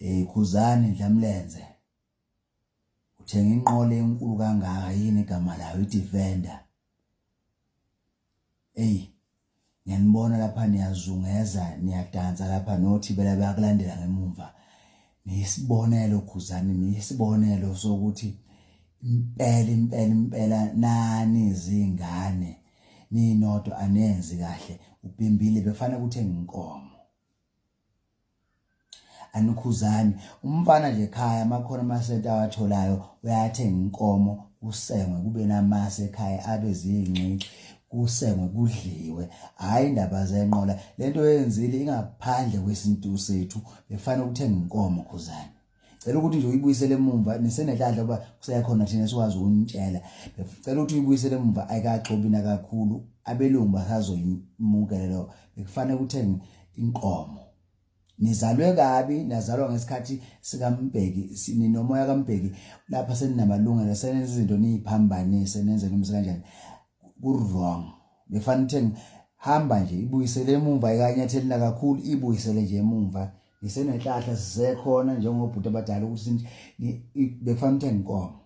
Eh khuzani Ndlamlenze. Uthenga inqola enkulu kangaka yini igama layo iDefender. Ey ngiyanibona lapha niyazungeza niyadansa lapha nothibela bayakulandela ngemumva. Niyisibonelo khuzani niyisibonelo sokuthi impela impela impela nani zingane ninodwa anenzi kahle ubhimbile bekufanele ukuthi inkomo. Anikhuzani umfana nje ekhaya makhona amasenti awatholayo uyathenga inkomo kusengwe kube namasi ekhaya abe ziyingxixi kusengwe kudliwe hhayi indaba zenqola lento yenzile ingaphandle kwesintu sethu bekufanele ukuthenga inkomo khuzani cela ukuthi nje uyibuyisele emumva nisenenhlanhla ukuba kusekhona thina sikwazi ukunitshela cela ukuthi uyibuyisele emumva ayikaxobi nakakhulu abelungu basazoyimukela lo bekufanele kuthenge inkomo nizalwe kabi nazalwa ngesikhathi sikaMbeki ninomoya kaMbeki lapha seninamalungelo senenza izinto niyiphambanise nenze noma kanjani ku-wrong bekufanele uthenge hamba nje ibuyisele emumva ikanyatheli nakakhulu ibuyisele nje emumva ngisenenhlahla sisekhona njengobhuti abadala ukuthi bekufanele uthenge inkomo.